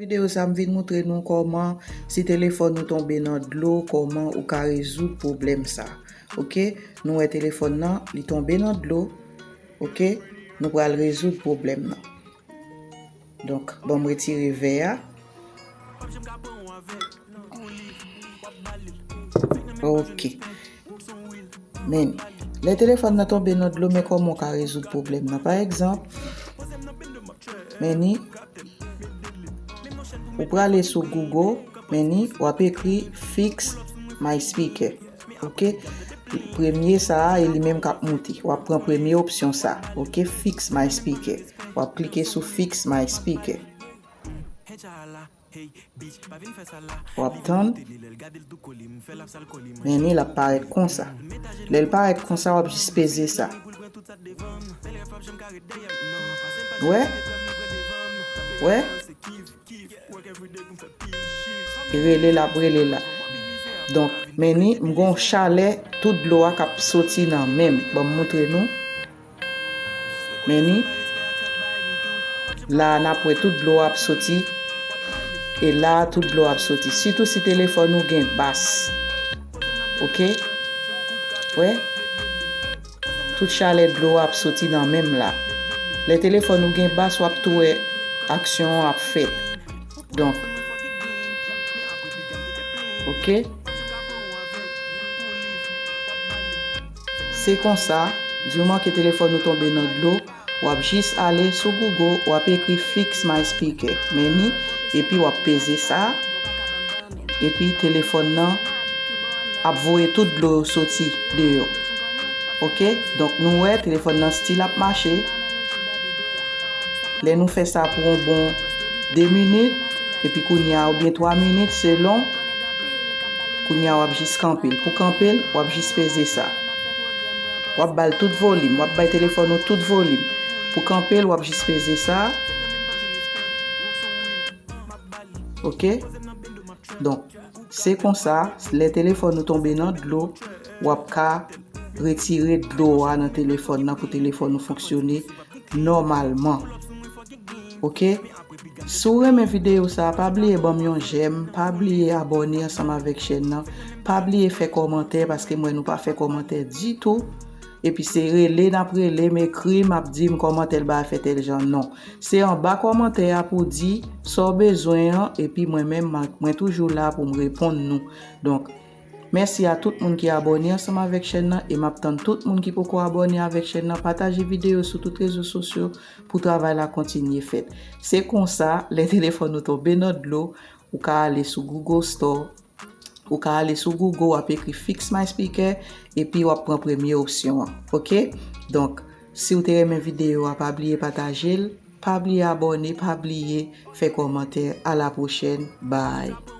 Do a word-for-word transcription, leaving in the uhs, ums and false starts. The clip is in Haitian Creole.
Videyo sa m vin moutre nou kòman, si telefòn ou tonbe nan dlo, kòman ou ka rezoud pwoblèm sa. Oke, nou wè telefòn nan, li tonbe nan dlo. Oke, nou pral rezoud pwoblèm nan. Donk, ban m retire vè a. Oke. Men, lè telefòn nan tonbe nan dlo, men kòman w ka rezoud pwoblèm nan? Pa egzanp, men ni, ou prale sou Google, men ni, w ap ekri fix my speaker. Oke? Premye sa a, e li menm k ap moute. W ap pran premye opsyon sa. Oke? Fix my speaker. W ap klike sou fix my speaker. W ap tann. Men ni l ap parèt konsa. Lè l parèt konsa, w ap jis peze sa. Wè? Wè? Rele l ap rele la. Donk, men ni, m gon chalè, tout dlo a k ap soti nan men m. Ban m moutre nou. Men ni, la a n ap wè tout dlo a ap soti. E la a tout dlo a ap soti. Sitou si telefòn ou gen bas. Oke? Wè? Tout chalè dlo a ap soti nan men m la. Lè telefòn ou gen bas, w ap tou wè aksyon an ap fèt. Donk, oke? Se konsa, di moman ke telefòn ou tonbe nan dlo, w ap jis ale sou Google, w ap ekri fix my speaker. Men ni, epi w ap peze sa, epi telefòn nan ap voye tout dlo yo soti deyò. Oke? Donk, nou wè, telefòn nan still ap mache. Lè nou fè sa pou yon bon de minit, epi kounye a, oubyen twa minit, selon, kounye a, w ap jis kanpe l. Pou kanpe l, w ap jis peze sa. W ap ba l tout volim, w ap bay telefòn ou tout volim. Pou kanpe l, w ap jis peze sa. Oke? Donk, se konsa, lè telefòn ou tonbe nan dlo, w ap ka retire dlo a nan telefòn nan pou telefòn ou fonksyone nòmalman. Oke? Si w renmen videyo sa, pa bliye ban m yon jèm, pa bliye abòne ansanm avèk chèn nan, pa bliye fè kòmantè, paske m wè nou pa fè kòmantè ditou. Epi se rele n ap rele m, ekri m, ap di m kòman tèl bagay fè tèl jan. Non. Se anba kòmantè a pou w di sa w bezwen an, epi mwen menm, mwen toujou la pou m reponn nou. Donk, mèsi a tout moun ki abòne ansanm avèk chèn nan, e m ap tann tout moun ki poko abòne avèk chèn nan, pataje videyo sou tout rezo sosyo pou travay la kontinye fèt. Se konsa, lè telefòn ou tonbe nan dlo, ou ka ale sou Google Store, ou ka ale sou Google, w ap ekri fix my speaker, epi w ap pran premye opsyon an. Oke? Donk, si w te renmen videyo a, pa bliye pataje l, pa bliye abòne, pa bliye fè kòmantè. A la pwochèn. Bye.